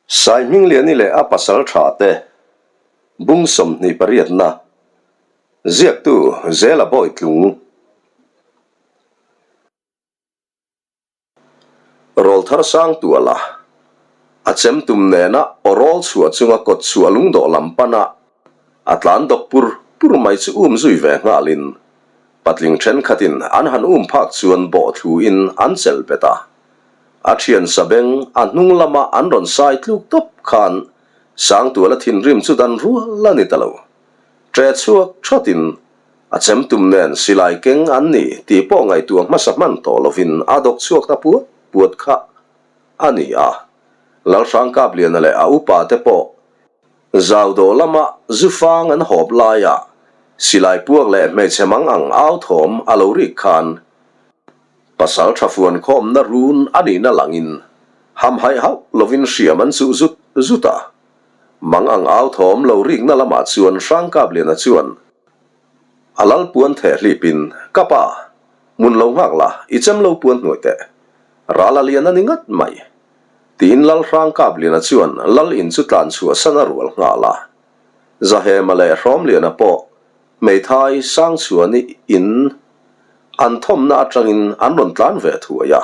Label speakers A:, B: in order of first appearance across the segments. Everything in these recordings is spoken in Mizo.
A: Saihmingliani leh a pasal tha te bung 28 na ziaktu Zela Bawitlung. Rawlthar sang tuala a chem tum nena aw rawl chhuah chunga kawt chhuah lungdawh lam pana a tlan dawk pur pur mai chu um zui ve nghalin patling thenkhatin an han um phak chuan bawh thluin an chelh bet a. A thian sabeng a hnung lama an rawn sai tluk tawp khan Sangtuala thinrim chu dan rual a ni ta lo. Ṭe chhuak ṭhawtin A chem tum nen silai keng an ni tih pawh ngaihtuah hmasa hman tawh lovin a dawk chhuak ta puat puat kha a ni a. Lalhrang Kapliana leh a upa te pawh zau dawh lama zu fang an hawp laia silai puak leh hmeichhe mang ang au thawm a lo rik khan pasal tha fuan khawmna run a nihna langin hamhaih hauh lovin hriam an chuh zut zut a. Mang ang au thawm lo rikna lamah chuan Hrang Kapliana chuan A lal puan theh hlipin, Ka pa, hmun lo nghak la, i chem lo puan hnuai teh. Ral a lian a ni ngat mai. Tiin Lal Hrang Kapliana chuan Lal in chu tlan chhuah san a rual nghal a. Zahema leh Hrawmliana pawh hmeithai Sangchhuani in an thawmna atangin an rawn tlan ve thuai a.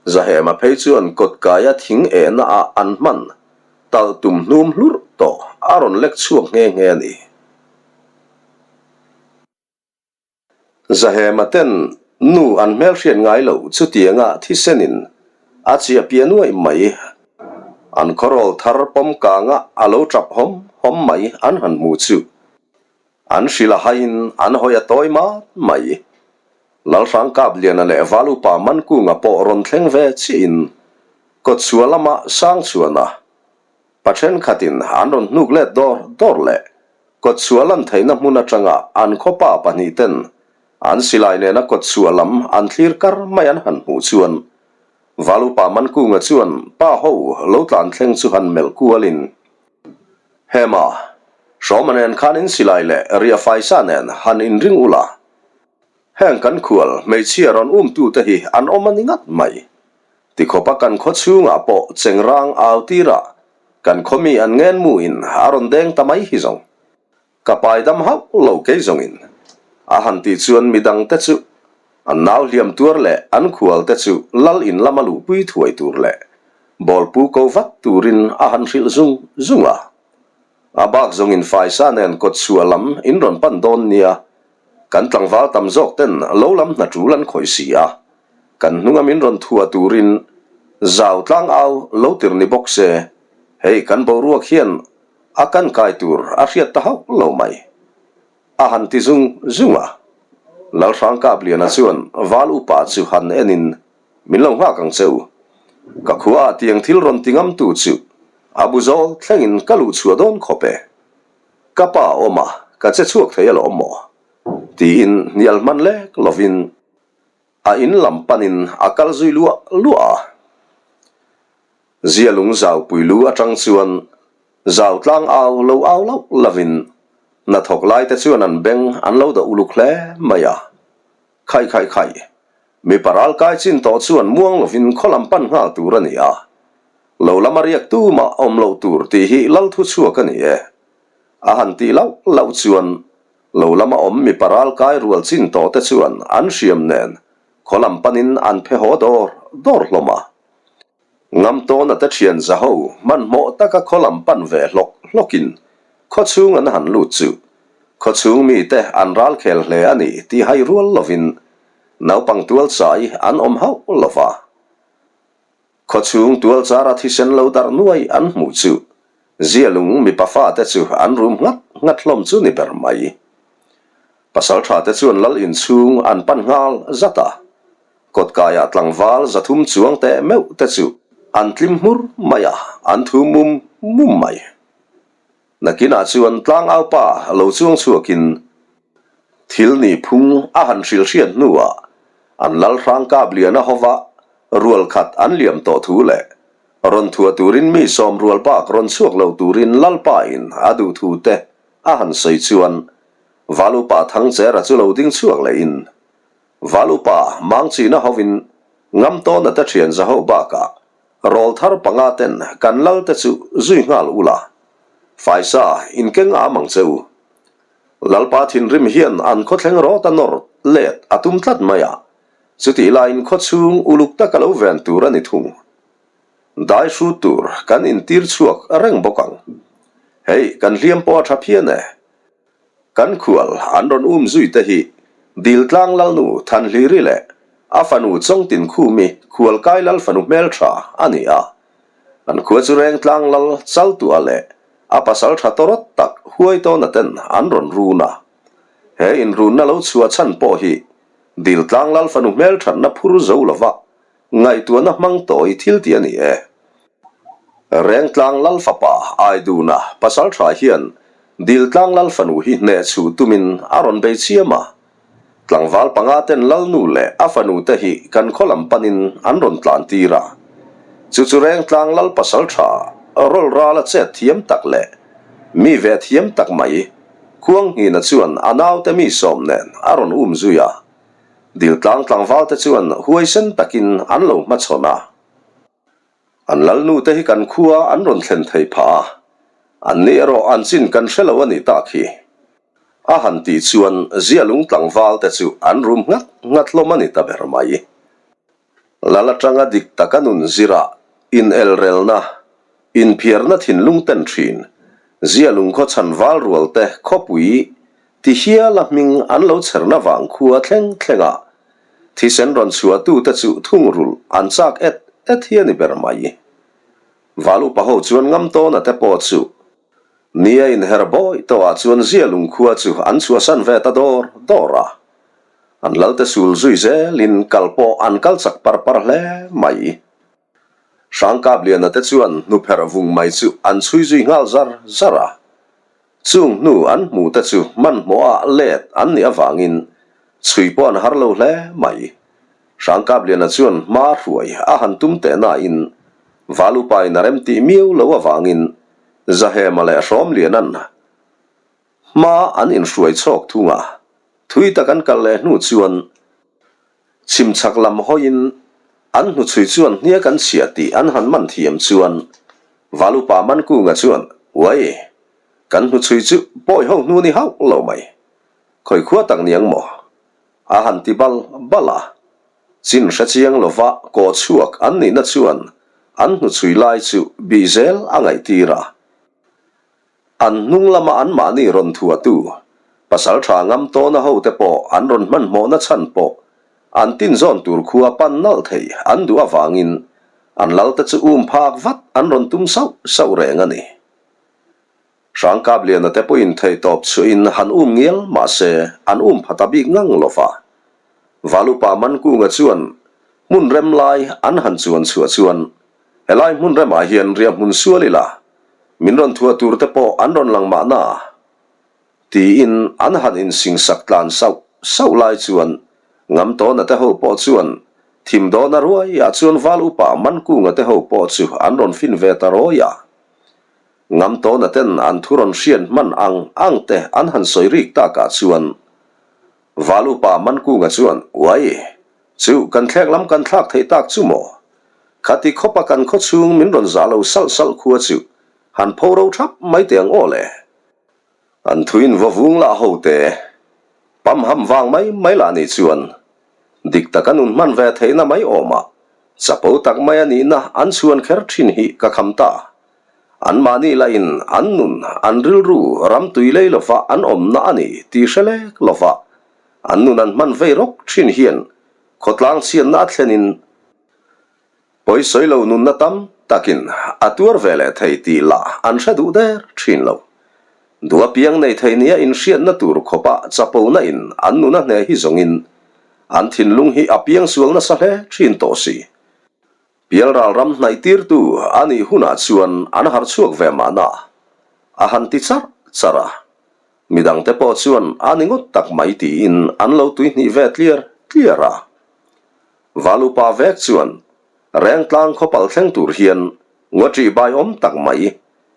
A: Zahema phei chuan kawtkaia thing ehna ah an hman talh tum hnum hlurh tawh a rawn lek chhuak nghe nghe a ni. Zahema ten nu an hmelhriat ngai loh chutianga thisenin a chiah piah nuaih mai. An khawrawl thar pawm kanga a lo tap hawm hawm mai an han hmu chu an hrilh a haiin an hawi a tawi mat mai. Lalhrang Kapliana leh Valupa Mankunga pawh rawn thleng ve chiahin kawtchhuah lama Sangchhuana Pa thenkhatin an rawn hnuk let dawr dawr leh kawtchhuah lan theihna hmun atanga an khawpa pahnihten an silai nena kawtchhuah lam an thlir kar mai an han hmuh chuan Valupa Mankunga chuan pa ho lo tlan thleng chu han melh kualin Hema, Hrawma nen khan in silai leh riah faisa nen han inring ula, heng kan khual hmeichhia rawn umtute hi an awm a ni ngat mai. Tikhawpa kan khaw chhungah pawh chengrang au tirah kan khaw mi an ngen mu in a rawn deng ta mai hi zawng. Ka pai dam hauh lo kei zawngin. A han tih chuan midang te chu an nau hliam tuar leh an khual te chu lal in lama luhpui thuai tur leh bawlpu ko vat turin a han hrilh zung zung a. A bak zawngin faisa nen kawtchhuah lam in rawn pan dawn nia Kan tlangval tam zawk ten lo lam hna tul an khawih si a, kan hnunga min rawn thua turin zau tlang au lo tir ni bawk se, hei kan boruak hian a kan kai tur a hriat ta hauh lo mai. A han ti zung zung a. Lalhrang Kapliana chuan val upa chu han enin min lo nghak ang che u. Ka khua ah tiang thil rawn ti ngam tu chu a bu zawl thlengin ka luh chhuah dawn khawp e. Ka pa awm a, ka che chhuak thei alawm maw? tiin hnial hman lek lovin a in lam panin a kal zui luah luah a. Zia lung zau pui lu atang chuan zau tlang au lo au lauh lovin hnathawk lai te chuan an beng an lo dah uluk hle mai a. Khai khai khai, mipa ral kai chin tawh chuan muang lovin khaw lam pan nghal tur a ni a. Lo lama riak tu mah awm loh tur tih hi lal thu chhuak a ni e. A han tih lauh lauh chuan lo lama awm mipa ral kai rual chin tawh te chuan an hriam nen khaw lam panin an phe haw dawr dawr hlawm a. Ngam tawna te thian za ho hmanhmawh taka khaw lam pan ve hlawk hlawkin khaw chhung an han lut chu khaw chhung mite an ral khel hle a ni tih hai rual lovin naupang tual chai an awm hauh lo va. Khaw chhung tual chara thisen lo darh nuai an hmuh chu Zialung mipa fate chu an rum nghat nghat hlawm chu ni ber mai. Pasaltha te chuan lal inchhung an pan nghal zat a. Kawtkaiah tlangval 300 chuang teh meuh te chu an tlim hmur mai a, an thu mum mum mai. Nakinah chuan tlangaupa lo chuang chhuakin thil nih phung a han hrilh hriat hnuah an lal hrang kap lian a hova rual khat an liam tawh thu leh rawn thuah turin mi sawm rual bak rawn chhuak lo turin lalpa in a duh thu te a han sawi chuan Valupa Thangchera chu lo ding chhuak lehin Val upa Mangchina hovin Ngamtawna te thian za ho bakah. Rawlthar panga ten kan lal te chu zui nghal ula, faisa inkeng am ang che u. Lalpa thinrim hian an khawthleng rawt a nawr let a tum tlat mai a, chutih laiin khawchhung uluk tak a lo ven tur a ni thung. Dai hrut tur kan intir chhuak reng bawk ang. Hei, kan hliam pawh a tha phian e. Kan khual an rawn um zui te hi Diltlang Lalnu Thanhliri leh a fanu Chawngtinkhumi Khualkai Lal fanu hmeltha a ni a. An khua chu Rengtlang Lal Chaltua leh a pasal tha tawrawt tak Huaitawna ten an rawn run a. He inrunna lo chhuah chhan pawh hi Diltlang Lal fanu hmelthatna phur zo lova Ngaihtuahna hmang tawi thil tih a ni e. Rengtlang Lal fapa Aiduna pasal tha hian Diltlang Lal fanu hi hneh chhuh tumin a rawn bei chiam a. Tlangval panga ten Lal nu leh a fanu te hi kan khaw lam panin an rawn tlan tir a. Chu chu Rengtlang Lal pasal tha rawl rala chet thiam tak leh mi ve thiam tak mai Khuanghina chuan a naute mi sawm nen a rawn um zui a. Diltlang tlangval te chuan huaisen takin an lo hmachhawn a. An lalnu te hi kan khua an rawn thlen thei phah a, an ni erawh an chin kan hre lo a nih tak hi. A han tih chuan Zialung tlangval te chu an rum nghat nghat hlawm a ni ta ber mai. Lal atanga dik taka nun zira inelrelna, inphiarna thinlung ten thin, Zialung khaw chhan val rual te khawpui ti hiala hming an lo chherna vang khua thleng thlenga thisen rawn chhuahtute chu thungrulh an chak et et hi a ni ber mai. Val upa ho chuan ngam tawna te pawh chu nia inher bawi tawhah chuan Zialung khua chu an chhuahsan ve ta dawr dawr a. An lalte sul zui zelin kal pawh an kal chak par par hle mai. Hrangkapliana te chuan hnupherh vung mai chu an chhui zui nghal zar zar a. Chung hnu an hmuh te chu hmanhmawhah let an nih avangin chhui pawh an har lo hle mai. Hrangkapliana chuan hma hruai a han tum teh nain Valupain a remtih miau lo avangin Zahema leh Hrawmliana'n Hma an inhruai chhawk thung a, thui tak an kal leh hnu chuan chhim chhak lam hawiin an hnuchhui chuan hniak an chhiah tih an han man thiam chuan Valupa Mankunga chuan, Uai, kan hnuchhui chu pawi ho hnu ni hauh lo mai, khawi khua tak niang maw? a han ti bal bal a. Chin hre chiang lova kaw chhuak an nihna chuan an hnuchhui lai chu bih zel a ngaihtir a. An hnung lama anmahni rawn thuatu, pasal tha ngam tawna hote pawh an rawn hmanhmawhna chhan pawh an tinzawn tur khua pan nalh thei an duh avangin an lalte chu um phak vat an rawn tum sauh sauh reng a ni. Hrangkapliana te pawhin theihtawp chhuahin han um ngial mah se an um pha ta bik ngang lo va. Valupa Mankunga chuan hmun rem lai an han chuan chhuah chuan helai hmun remah hian riahhmun sual ila Min rawn thuah tur te pawh an rawn lang mahna? Tiin an han insingsak tlan sauh sauh lai chuan Ngamtawna te ho pawh chuan thim dawna ruaiah chuan Val Upa Mankunga te ho pawh chu an rawn fin ve ta rawi a. Ngamtawna ten an thu rawn hriat hman ang ang te an han sawi rik takah chuan Val Upa Mankunga chuan, Uai! Chu kan thlek lam kan thlak theih tak chu maw? Khati khawpa kan khaw chhung min rawn zah lo salh salh khua chu han pho ro thap mai teh ang aw le. An thuin va vung lah ho te, pam ham vang mai mai lah nih chuan dik taka nun hman ve theihna mai awmah chapo tak mai a nihna an chhuan kher thin hi ka kham ta. Anmahni lahin an nun, an rilru ram tui lei lova an awmna a ni tih hre lek lova an nun an hman vei rawk thin hian khawtlang chhiatna a thlenin pawisawi lo nunna tam takin a tuar ve leh thei tih lah an hre duh der thin lo. Duh apiang nei thei nia inhriatna tur khawpa chapona in an nun a hneh hi zawngin an thinlung hi a piangsual nasa hle thin tawh si. Pialral ram hnaih tirtu a nih hunah chuan an harh chhuak ve mahna a han ti charh charh a, midangte pawh chuan a ni ngawt tak mai tiin an lo tuihnih ve tliar tliar a. Valupa vek chuan Rengtlang khawpal thleng tur hian ngaw ṭih bai awm tak mai,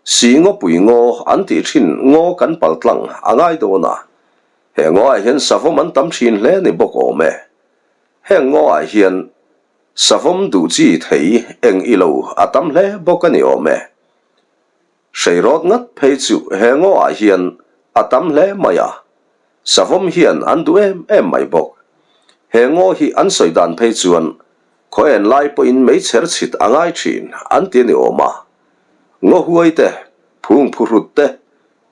A: si ngawpui ngaw an tih ṭhin ngaw kan pal tlang a ngai dawn a, he ngawah hian savawm an tam ṭhin hle ni bawk awm e. Heng ngawah hian. Savawm duh chi thei eng i lo a tam hle bawk a ni awm e. Hreirawt ngat phei chu he ngaw ah hian a tam hle mai a, savawm hian an duh em em mai bawk. He ngaw hi an sawi dan phei chuan khaw en lai pawhin meichher chhit a ngai thin an ti a ni awm a. Ngaw huai te, phung phuhrut te,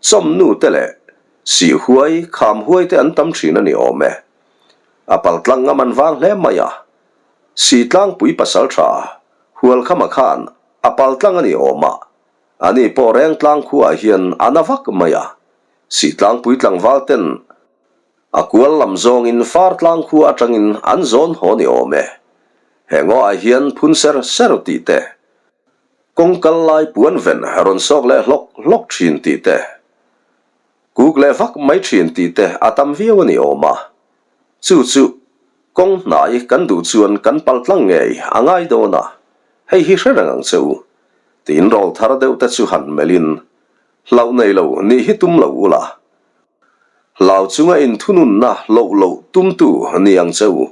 A: chawmnu te leh sih huai, kham huai te an tam thin a ni awm e. A paltlang ngam an vang hle mai a, Sitlangpui pasal tha Hualkhama khan a paltlang a ni awm a, ani pawh Rengtlang khuaah hian a na vak mai a, Sitlangpui tlangval ten a kual lam zawngin Fartlang khua atangin an zawn haw ni awm e. He ngawah hian phun ser ser tih te, kawng kal lai puan ven rawn sawk leh hlawk hlawk thin tih te, Kuk leh vak mai thin tih te a tam viau a ni awm a, chu chu kawng hnai kan duh chuan kan pal tlang ngei a ngai dawn a, hei hi hre reng ang che u, tiin rawl thar deuh te chu han melhin hlauh nei lo nih hi tum lo ula, hlau chunga inthununna hloh loh tumtu ni ang che u.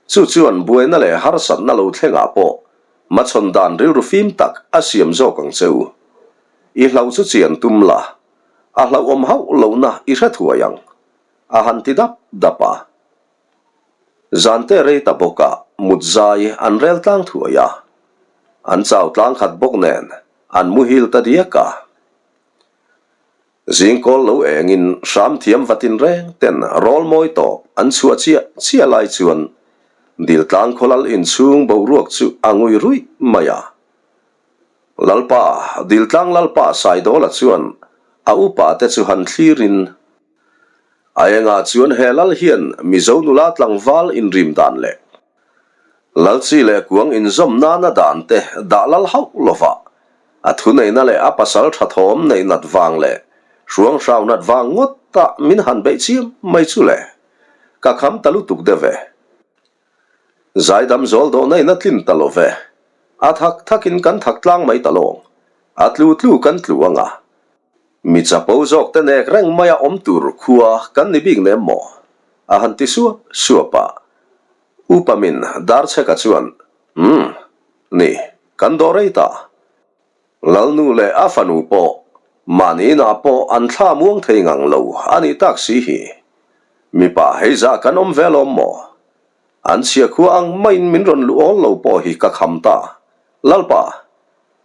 A: Chu chuan buaina leh harsatna lo thlengah pawh machhawn dan rilru fim tak a siam zawk ang che u. I hlauh chu chian tum la, A hlauhawm hauh lohna i hre thuai ang, a han ti dap dap a. Zante rei ta bawkah mut zai an rel tlang thuai a, an chau tlang khat bawk nen an muhil ta diak a. Zingkawl lo engin hram thiam vatin reng ten rawl mawi tawp an chhuah chiah chiah lai chuan Diltlang khawlal inchhung boruak chu a ngui ruih mai a. Lalpa, Diltlang Lalpa Saidawla chuan a upa te chu han thlirin, A engah chuan he lal hian Mizo nula tlangval inrim dan leh Lalchi leh kuang inzawm nana dan te dah lal hauh lova a thuneihna leh a pasal tha thawm neih nat vang leh hruang hrau nat vang ngawt a min han beih chiam mai chu le, ka kham ta lutuk deuh e. Zaidam zawl dawhna in a tlin ta lo ve. A thak thakin kan thak tlang mai ta lawng. A tlu tlu kan tlu ang a. Mi chapo zawk te nek reng maia awm tur khua kan ni bik nem maw? A han ti suap suap a. Upa min Darchheka chuan, Umm, ni, kan dawh rei ta. Lalnu leh a fanu pawh mahni inah pawh an thla muang thei ngang lo a nih tak si hi. Mipa hei zah kan awm ve lawm maw? An chhia khua ang maiin min rawn luh awl lo pawh hi ka kham ta. Lalpa,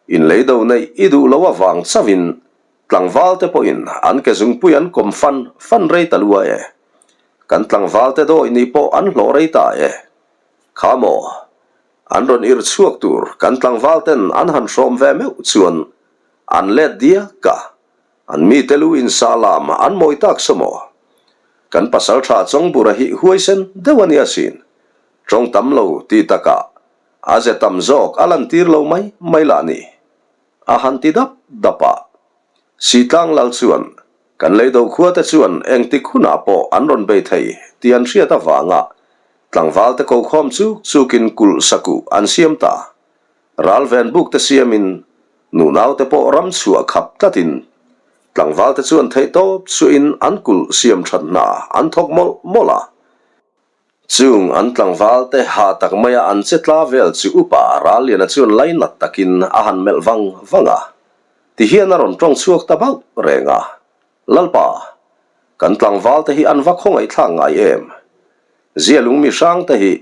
A: in lei do neih i duh lo avang chauhin tlangval te pawhin an ke zungpui an kawm fan fan rei ta lua e. Kan tlangval te dawi nih pawh an hlawh rei ta e. Kha maw? An rawn irh chhuak tur kan tlangval ten an han hrawm ve meuh chuan an let diak a, an mite lu in sa lam an mawi tak saw maw? Kan pasal tha Chawngbura hi huaisen deuh a nia sin, tawng tam lo ti takah a ze tam zawk a lantir lo mai mai lah ni, a han ti dap dap a. Sitlang lal chuan kan leido khuate chuan engtik hunah pawh an rawn bei thei tih an hriat avanga tlangvalte kokhawm chuk chukin kulh sakuh an siam ta. Ral ven bukte siamin nunaute pawh ram chhuah khap tlatin tlangvalte chuan theihtawp chuahin an kulh siam that hna an thawk mawlh mawlh a. Chung an tlangval te ha tak maia an che tla vel chu upa Ralliana chuan lainat takin a han melh vang vang a, tihian a rawn tawng chhuak ta bauh reng a, Lalpa, kan tlangval te hi an va khawngaihthlak ngai em? Zialung mi hrang te hi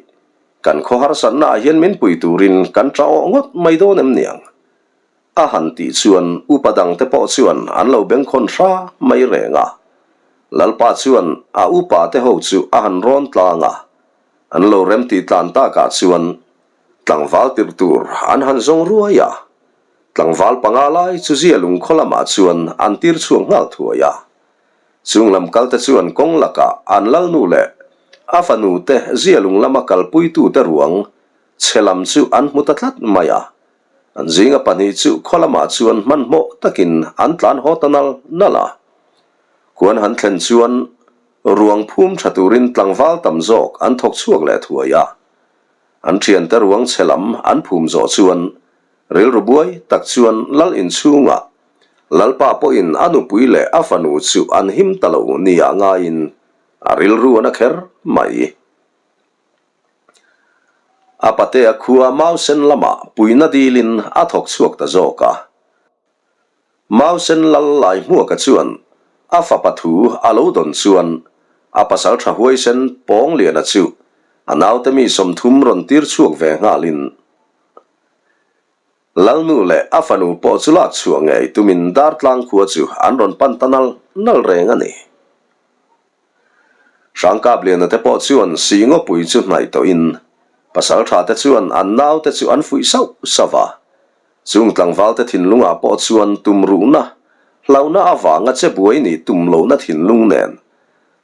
A: kan khaw harsatna ah hian min pui turin kan tah awh ngawt mai dawn em niang? A han tih chuan upa dangte pawh chuan an lo bengkhawn hra mai reng a. Lalpa chuan a upa te ho chu a han rawn tlang a, an lo remtih tlan takah chuan tlangval tirh tur an han zawng ruai a. Tlangval panga lai chu zia lungkhaw lamah chuan an tir chhuak nghal thuai a. Chung lam kalte chuan kawng lakah an lalnu leh a fanu te zia lung lama kalpuitute ruang chhe lam chu an hmu ta tlat mai a. An zinga pahnih chu khaw lamah chuan hmanhmawh takin an tlan haw ta nal nal a. Khuan han thlen chuan ruang phum tha turin tlangval tam zawk an thawk chhuak leh thuai a. An thiante ruang chhe lam an phum zawh chuan rilru buai tak chuan lal inchhungah Lalpa pawhin a nupui leh a fanu chu an him ta lo nia ngaiin a rilru a na kher mai. A patea khua Mausen lamah puihna dilin a thawk chhuak ta zawk a. Mausen lal Laihmuaka chuan a fapa thu a lo dawn chuan a pasal tha huaisen Pawngliana chu a naute mi 30 rawn tir chhuak ve nghalin Lalnu leh a fanu pawh chu lak chhuah ngei tumin Dartlang khua chu an rawn pan ta nal nal reng a ni. Hrangkapliana te pawh chuan Singawpui chu hnaih tawhin pasaltha te chuan an naute chu an fuih sauh sauh a. Chung tlangvalte thinlungah pawh chuan tumruhna, hlauhna avanga che buai nih tum lohna thinlung nen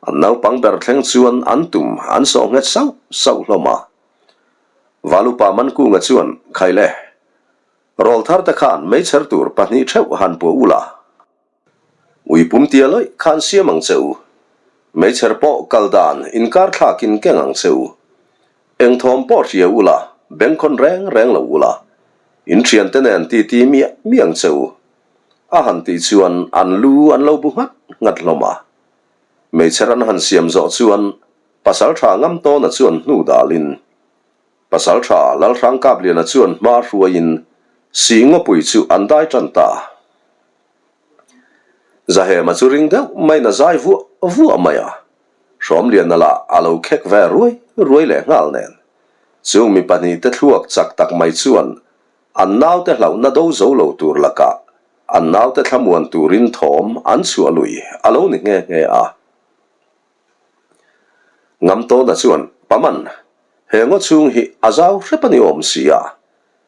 A: an naupang ber thleng chuan an tum an sawh nghet sauh sauh hlawm a. Valupa Mankunga chuan, Khaile, rawlthar te khan meichher tur pahnih theuh han puah ula. Ui pum tia lawih khan siam ang che u. Meichher pawh kal dan inkar thlakin keng ang che u. Eng thawm pawh hria ula, bengkhawn reng reng lo ula. In thiante nen titi miah miah ang che u. A han tih chuan an lu an lo bu nghat nghat hlawm a. Meichher an han siam zawh chuan pasal tha ngam tawna chuan hnu dalin Pasalṭha Lalhrangkapliana chuan hma hruaiin Singawpui chu an dai ṭan ta. Zahema chu ring deuh maiin a zai vuah vuah mai a, Hrawmliana lah a lo khek ve ruai ruai leh nghal nen. Chung mi pahnihte thluak chak tak mai chuan an naute hlauhna do zo lo tur lakah an naute thlamuan turin thawm an chhuah lui a lo ni nghe nghe a. Ngamtawna chuan, Paman, he ngaw chhung hi a zau hrep a ni awm si a,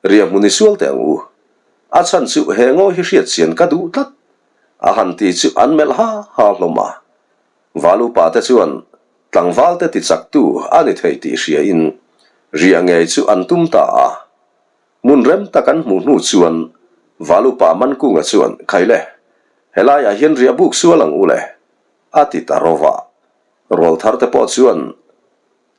A: riahhmun i sual teh ang u. A chhan chu he ngaw hi hriat chian ka duh tlat, a han ti chu an melh ha ha hlawm a. Valupa te chuan tlangval te tichaktu a ni thei tih hriain riah ngei chu an tum ta a. Hmun rem tak an hmuh hnu chuan Valupa Mankunga chuan, Khaile, helaiah hian riah buk sual ang u le, A ti ta ro va. Rawlthar te pawh chuan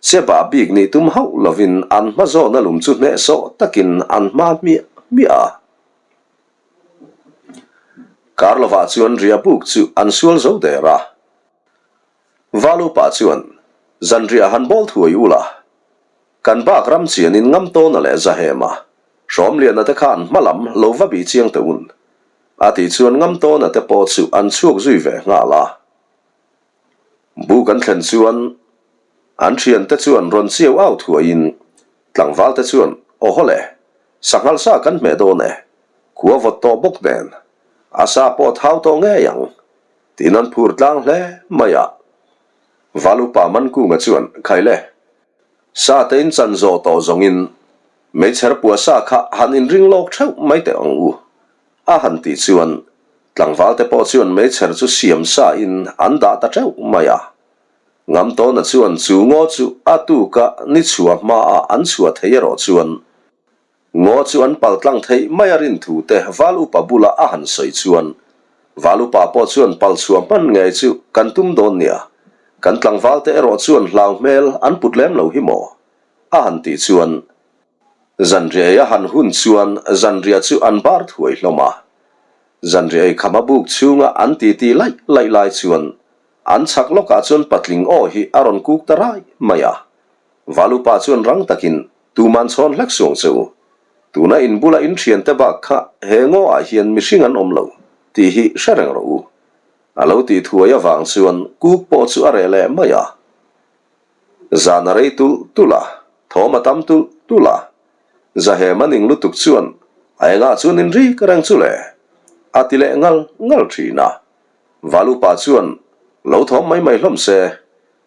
A: cheba bik nih tum hauh lovin an hma zawna lum chu hnehsawh takin an hma hmiah hmiah a. Kar lovah chuan riahbuk chu an sual zo der a. Valupa chuan, Zanriah han bawl thuai ula, kan bak ram chianin ngam tawna leh Zahema, Hrawmliana te khan hma lam lo va bih chiang teh un. A tih chuan Ngamtawna te pawh chu an chhuak zui ve nghal a. Bu kan thlen chuan an thiante chuan rawn chiau au thuaiin tlangval te chuan aw haw le, sanghal sa kan hmeh dawn e, khua vawt tawh bawk nen, a sa pawh thau tawh ngei ang, tiin an phur tlang hle mai a. Valupa Mankunga chuan Khaile, sa te in chan zawh tawh zawngin Meichher pua sa kha han inring lawk theuh mai teh ang u, a han tih chuan tlangvalte pawh chuan meichher chu siam sa in an dah ta teuh mai a. Ngamtawna chuan chu ngaw chu a tuka ni chhuah hmaah an chhuah thei erawh chuan ngaw chu an pal tlang theih mai a rin thu te Val upa bula a han sawi chuan Val upa pawh chuan pal chhuah hman ngei chu kan tum dawn nia, kan tlangvalte erawh chuan hlau hmel an put lem lo hi maw? A han tih chuan zanriah ei a han hun chuan zanriah chu an bar thuai hlawm a. Zanriah ei kham a buk chhunga an titi laih laih lai chuan an chhak lawkah chuan patling aw hi a rawn kuk ta rai mai a. Valupa chuan rang takin tuman chhawn hlek suang che u. Tuna in bula in thiante bak kha he ngaw ah hian mihring an awm lo tih hi hre reng rawh u. A lo tih thuai avang chuan kuk pawh chu a reh leh mai a. Zan a rei tulh tulh a, thawm a tam tulh tulh a. Zahem a ning lutuk chuan a engah chuan in rik reng chu le? A ti leh ngal ngal thin a. Valupa chuan lo thawm mai mai hlawm se,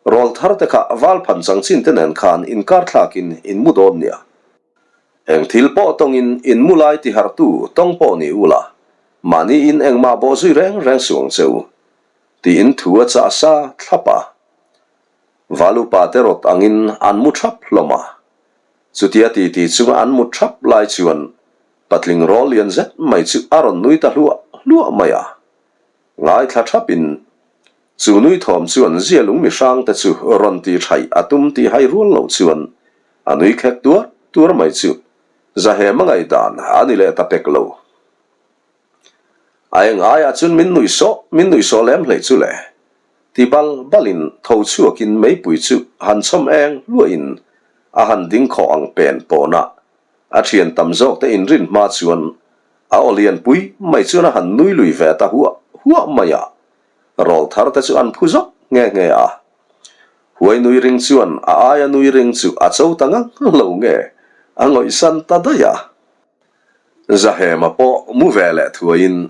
A: rawl thar te kha val phan chang chin te nen khan inkar thlakin in mu dawn nia. Eng thil pawh tawngin in mu lai ti harhtu tawng pawh ni ula, mahni in engmah bawh zui reng reng suh ang che u, tiin thu a chah sa thlap a. Valupa te rawt angin an mu thap hlawm a. Chutia titi chunga an mu thap lai chuan patling rawl lian zet mai chu a rawn nui ta hluah hluah mai a. Ngaithla thapin chu nui thawm chuan zia lung mi hrang te chu rawn ti thaih a tum tih hai rual loh chuan a nui khek tuar tuar mai chu Zahema ngaihdan a ni leh ta pek lo. A eng aiah chuan min nuih sawh min nuih sawh lem hlei chu le. Ti bal balin tho chhuakin meipui chu han chhawm eng hluahin. a han ding khawh ang pen pawn a, a thian tam zawk te inrin hma chuan a aw lianpui mai chuan a han nui lui ve ta huah huah mai a, rawl thar te chu an phu zawk nghe nghe a. Huai nui ring chuan a aia nui ring chu a cho ta ngang lo nge a ngawihsan ta daih a. Zahema pawh mu ve leh thuaiin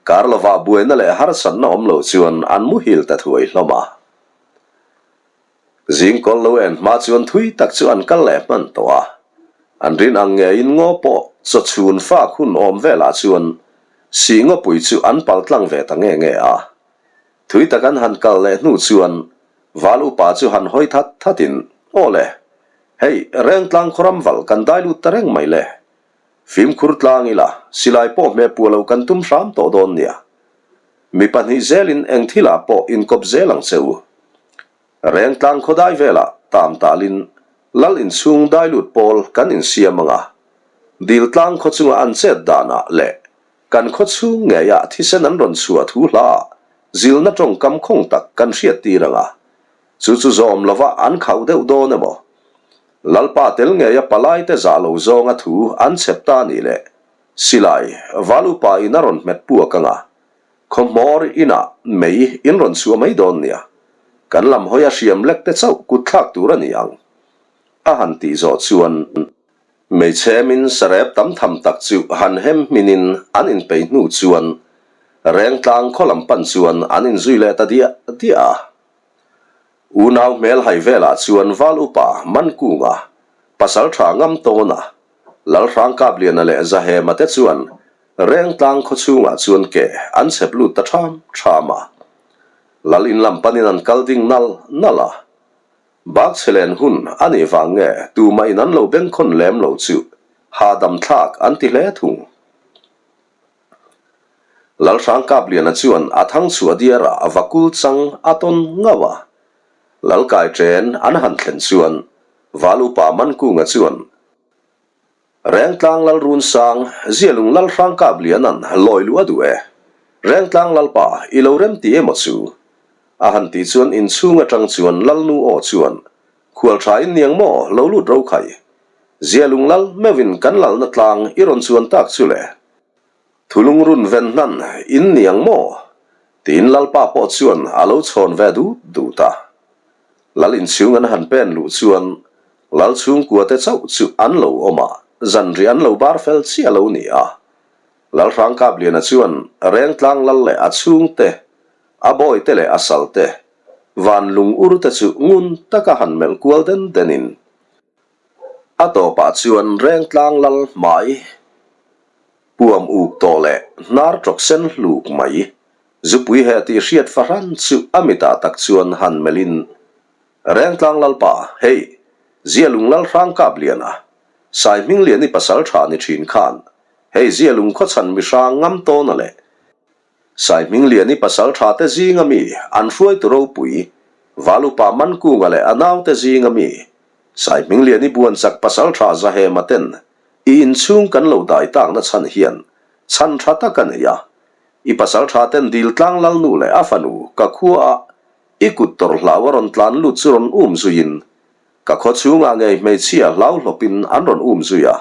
A: kar lovah buaina leh harsatna awm lo chuan an muhil ta thuai hlawm a. Zing kawl lo en hma chuan thui tak chu an kal leh hman tawh a. An rin ang ngeiin ngaw pawh chaw chhun fak hun awm velah chuan sih ngawpui chu an pal tlang ve ta nge nge a. Thui tak an han kal leh hnu chuan val upa chu han hawi that thatin, Aw le, hei Rengtlang khawram val kan dai lut ta reng mai le. Fimkhur tlang ila, silai pawh hmeh puah lo kan tum hram tawh dawn nia. Mi pahnih zelin eng thilah pawh inkawp zel ang che u. Rengtlang khawdai velah tam talin lal inchhung dai lut pawl kan insiam ang a, Diltlang khaw chunga an chet danah leh kan khaw chhung ngeiah thisen an rawn chhuah thu hlaah zilna tawngkam khawng tak kan hriattir ang a, chu chu zawm lova an khauh deuh dawn emaw? Lalpa tel ngeia palaite zah lo zawnga thu an chhep ta nih leh silai val upa in a rawn hmet puak ang a, Khaw hmawr inah mei in rawn chhuah mai dawn nia, kan lam hawi a hriam lek te chauh kut thlak tur a ni ang, a han tih zawh chuan hmeichhemin sarep tam tham tak chu han hem hminin an inpeih hnu chuan Rengtlang khaw lam pan chuan an inzui leh ta diah diah a. Unau hmel hai velah chuan Val Upa Mankunga, Pasal Tha Ngam Tawna, Lalhrang Kapliana leh Zahema te chuan Rengtlang khaw chhungah chuan ke an chhep lut ta ṭham ṭham a. Lal in lam panin an kal ding nal nal a. Bak chhe len hun a nih vang nge tumah in an lo bengkhawn lem lo chu hahdam thlak an ti hle thung. Lalhrang Kapliana chuan a thang chhuah diarah a vakul chang a tawn ngauh a. Lalkai ṭen an han thlen chuan Val Upa Mankunga chuan, Rengtlang Lalrunsang, Zialung Lalhrang Kapliana'n lawi luh a duh e. Rengtlang Lalpa, i lo rem ti emaw chu? A han tih chuan inchhung atang chuan Lalnu aw chuan, Khual tha in niang maw, lo lut ro khai. Zialung Lal meuhin kan lalna tlang i rawn chuan tak chu le. Thulungrun ven hnan in niang maw? Tiin Lalpa pawh chuan a lo chhawn ve dut dut a. Lal inchhung an han pen luh chuan Lal chhungkua te chauh chu an lo awm a, zanriah an lo bar fel chiah lo ni a. Lal Hrangkapliana chuan Rengtlang Lal leh a chhungte, a bawite leh a salte, van lung ur te chu ngun taka han melh kual den denin a tawpah chuan Rengtlang Lal hmai puam uk tawh leh hnar tawk sen hluk mai Zupui he tih hriat fahran chu a mitah tak chuan han melhin, Rengtlang Lalpa, hei, Zialung Lal Hrangkapliana, Saihmingliani pasal tha ni thin khan, hei Zialung khawchhan mihrang ngam tawna leh Saihmingliani pasal tha te zinga mi an hruaitu ropui Valupa Mankunga leh a naute zinga mi Saihmingliani buanchak pasal tha Zahema ten i inchhung kan lo dai takna chhan hian chhan tha tak a nei a, I pasal tha ten dil tlang lalnu leh a fanu ka khua a i kut tawrh hlau a rawn tlan lut chu rawn um zuiin ka khaw chhungah ngei hmeichhia hlau hlawpin an rawn um zui a.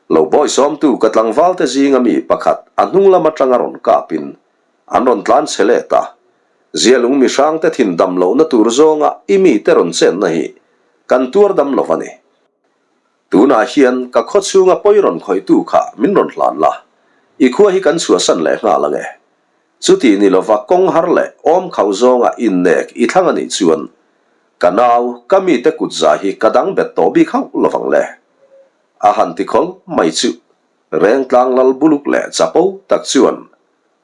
A: Lo bawi sawmtu ka tlangval te zinga mi pakhat a hnung lam atanga rawn kapin an rawn tlan chhe let a. Zialung mihrang te thin dam lohna tur zawnga i mite rawn chenna hi kan tuar dam lo a ni. Tunah hian ka khaw chhunga pawi rawn khawihtu kha min rawn hlan la, i khua hi kan chhuahsan leh nghal ang e. Chuti ni lova kawng har leh awm khauh zawnga innek i thlang a nih chuan ka nau, ka mite kut za hi ka dang bet tawh bik hauh lovang le. A han ti khawl mai chu Rengtlang lal buluk leh chapo tak chuan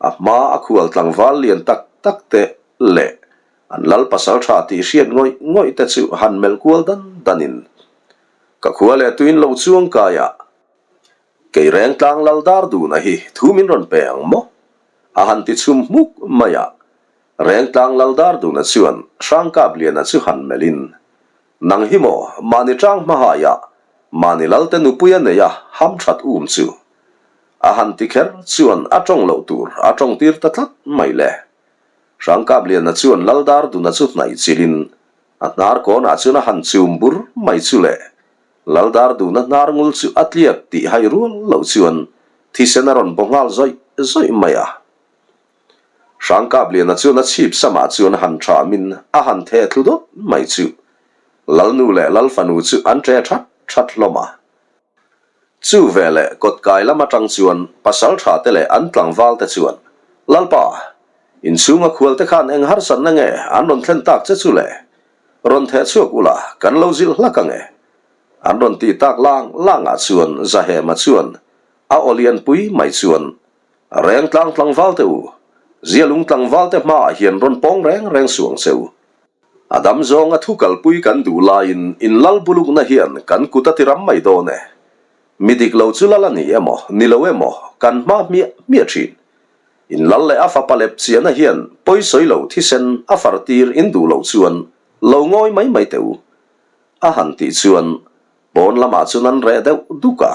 A: a hma a khual tlangval lian tak tak te leh an lal pasal tha tih hriat ngawih ngawih te chu han melh kual dan danin Ka khua leh tuin lo chuang kai a, kei reng tlang lal dar duna hi thu min rawn pe ang maw? A han ti chhum hmuk mai a, reng tlang lal dar duna chuan Hrangkapliana chu han melhin, Nang hi maw mahni tang hmahai ah mahni lalte nupui a nei a ham that um chu? A han ti kher chuan a tawng loh tur a tawng tir ta tlat mai le. Hrangkapliana chuan lal dar duna chu hnaih chilhin A hnar kawnah chuan a han chum bur mai chu le. Laldarduna hnar ngul chu a tliak tih hai rual loh chuan thisen a rawn baw nghal zawih zawih mai a. Hrangkapliana chuan a chhip samah chuan han thamin a han theh thlu dawt mai chu Lalnu leh Lalfanu chu an ṭe that that hlawm a. Chu veleh kawtkai lam atang chuan pasalṭha te leh an tlangval te chuan, Lalpa, inchhunga khual te khan eng harsatna nge an rawn thlen tak che chu le? Rawn theh chhuak ula, kan lo zilh hlak ang e. An rawn tih tak lang langah chuan Zahema chuan a aw lianpui mai chuan, Rengtlang tlangval te u, Zialung tlangval te hmaah hian rawn pawng reng reng suh ang che u. A dam zawnga thu kalpui kan duh laiin in lal bulukna hian kan kut a ti ram mai dawn e. Mi dik lo chu lal a ni emaw, ni lo emaw, kan hma hmiah hmiah thin. In lal leh a fapa lep chiahna hian pawisawi lo thisen a far tir in duh loh chuan lo ngawi mai mai teh u. A han tih chuan pawn lamah chuan an reh deuh duk a.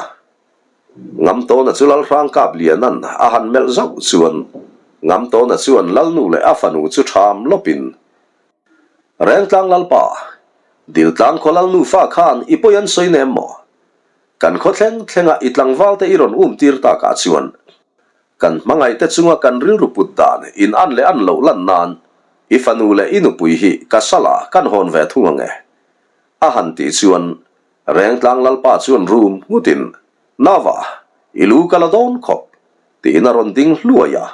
A: Ngamtawna chu Lalhrangkap Lianan a han melh zauh chuan Ngamtawna chuan Lalnu leh a fanu chu ṭham lawpin, Rengtlang Lalpa, Diltlang khaw Lalnu fa khan i pawi an sawi nem maw? Kan khaw thleng thlenga i tlangvalte i rawn um tir takah chuan kan hmangaihte chunga kan rilru put dan in an leh an loh lan nan i fanu leh i nupui hi ka sala kan hawn ve thung ang e. A han tih chuan Rengtlang Lalpa chuan rum nghutin, Nava, i lu ka la dawn khawp, tiin a rawn ding hluai a.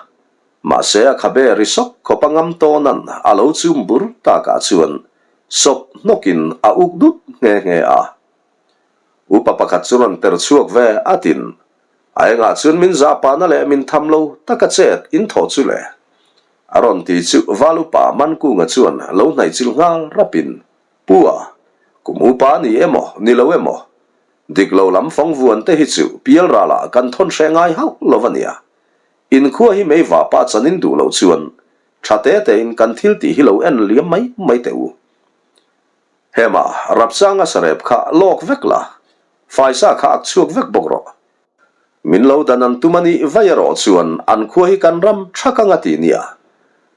A: Mahse a khabe ri sawk khawp a ngam tawnan a lo chum bur takah chuan sawp hnawkin a uk dut nghe nghe a. Upa pakhat chu rawn per chhuak ve atin, A engah chuan min zahpahna leh min tham lo taka chet in thawh chu le? A rawn ti chu Val upa Mankunga chuan lo hnaihchilh nghal rapin, Pu a, kum upa ni emaw, ni lo emaw, dik lo lam fawng vuan te hi chu pial ralah kan thawn hreh ngai hauh lo a nia. Inkhua hi mei vapa chanin duh loh chuan tha te tein kan thil tih hi lo en liam mai mai teh u. Hema, Rapchanga sarep kha lawk vek la, faisa kha ak chhuak vek bawk rawh. Min lo dan an tum a nih vai erawh chuan an khua hi kan ram thak ang a ti nia.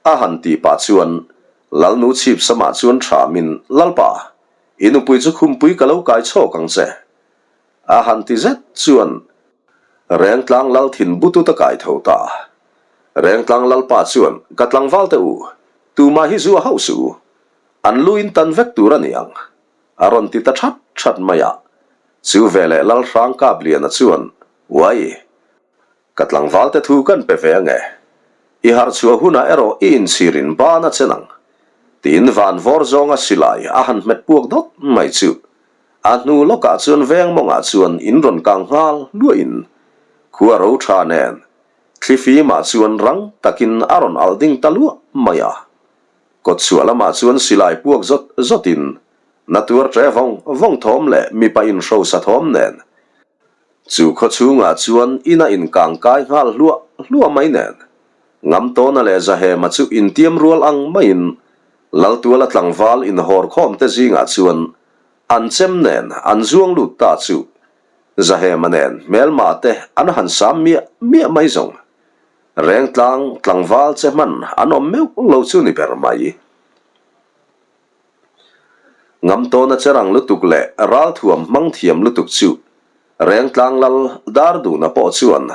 A: A han tih pah chuan Lalnu chhip samah chuan thamin, Lalpa, i nupui chu khumpui ka lo kai chhawk ang che. A han ti zet chuan Rengtlang Lal thin butut a kai tho ta. Rengtlang Lalpa chuan, Ka tlangval teh u, tumah hi zu a hauh suh u. An lu in tan vek tur a ni ang. A rawn ti ta that that mai a. Chu veleh Lalhrang Kapliana chuan, Uai! Ka tlangvalte thu kan pe ve ange. I harh chhuah hunah erawh i inchhirin ban a chen ang. Tiin van vawr zawnga silai a han hmet puak dawt mai chu. A hnu lawkah chuan veng mawngah chuan in rawn kang nghal hluahin khua ro tha nen thlifimah chuan rang takin a rawn alh ding ta luah mai a. Kawtchhuah lamah chuan silai puak zawt zawtin na tuar ṭe vawng vawng thawm leh mipa inhrosa thawm nen chu khaw chhungah chuan ina inkang kai nghal hluah hluah mai nen Ngamtawna leh Zahema chu intiam rual ang maiin Laltuala tlangval inhawr khawm te zingah chuan an chem nen an zuang lut ta chu Zahema nen hmelma te an han sam miah miah mai zawng. Rengtlang tlangval che hman an awm meuh lo chu ni ber mai. Ngamtawna che rang lutuk leh ralthuam hmang thiam lutuk chu Rengtlang lal Darduna pawh chuan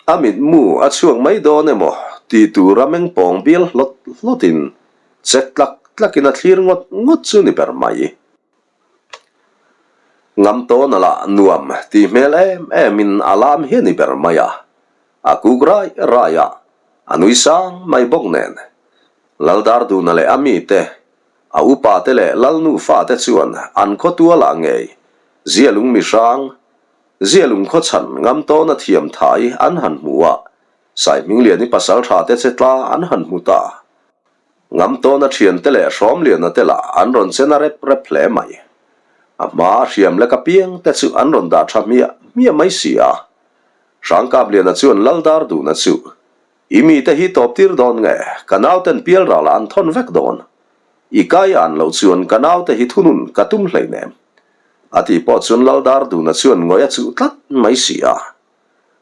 A: a mitmu a chhuak mai dawn emaw ti tura meng pawng bial hlawt hlawtin chek tlak tlakin a thlir ngawt ngawt chu ni ber mai. Ngamtawna lah nuam tih hmel em emin a lam hi a ni ber mai a, a kuk rai rai a, a nui sang mai bawk nen. Laldarduna leh a mite, a upate leh Lalnu fate chuan an khawtualah ngei Zialung mihrang, Zialung khawchhan Ngamtawna thiam thai an han hmu a, Saihmingliani pasalṭha te che tla an han hmu ta. Ngamtawna thiante leh Hrawmliana te lah an rawn che na rep rep hle mai. A hma a hriam lek apiang te chu an rawn dah tha hmiah hmiah mai si a. Hrangkapliana chuan Laldar duhna chu, I mite hi tawp tir dawn nge, ka nauten pialralah an thawn vek dawn. I kai an loh chuan ka naute hi thunun ka tum hleinem. A tih pawh chuan Laldar duhna chuan ngawih a chuh tlat mai si a.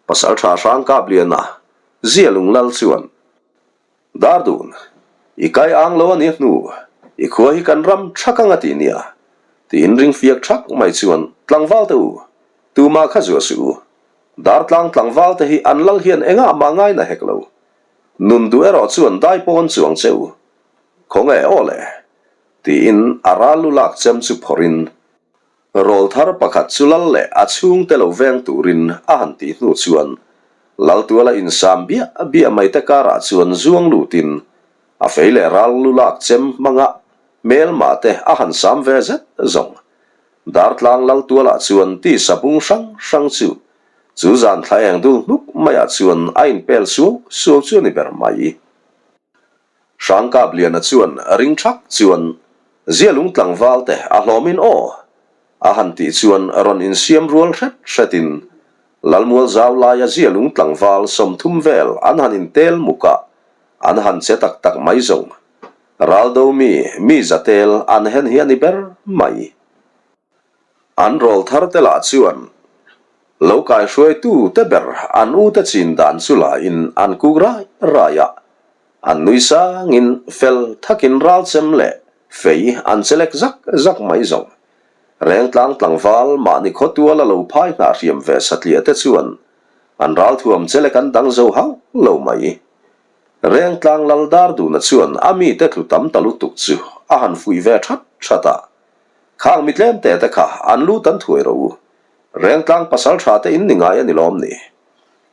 A: Pasaltha Hrangkapliana, Zialung Lal chuan, Dardun, i kai ang lo a nia hnu, i khua hi kan ram thak ang a ti nia, tiin ring fiak thak mai chuan. Tlangval te u, tumah kha zuah suh u. Dartlang tlangval te hi an lal hian engah mah ngai na hek lo. Nun duh erawh chuan dai pawn chuang che u. Khawnge aw le? Tiin a ral lu lak chem chu phawrhin Rawlthar pakhat chu lal leh a chhungte lo veng turin a han tih hnu chuan Laltuala insam biah biah mai te karah chuan zuang lutin a fei leh ral lu lak chem hmanga hmelma te a han sam ve zet zawng. Dartlang Laltualah chuan tisa bung hrang hrang chu chu zan thla eng dul hnuk maiah chuan a inpel suau suau chu a ni ber mai. Hrangkapliana chuan ring thak chuan Zialung tlangval te a hlawmin aw a han tih chuan rawn insiam rual hret hretin Lalmual zau laia Zialung tlangval 30 vel an han intel muk a, an han che tak tak mai zawng. Raldo mi mi zatel an hen hi a ni ber mai. An rawl thar te lah chuan lo kaihruaitu te ber an u te chin dan chu lain an kuk rai rai a, an nui sangin fel thakin ralchem leh fei an chelek zak zak mai zawng. Rengtlang tlangval mahni khawtual a lo phai hnah hriam ve satliah te chuan an ralthuam chelek an dang zo hauh lo mai. Rengtlang lal dar duna chuan a mite tlu tam ta lutuk chu a han fuih ve that that a, Khang mi tlem te te kha an lu tan thuai rawh u. Rengtlang pasal tha te in ni ngai a ni lawm ni?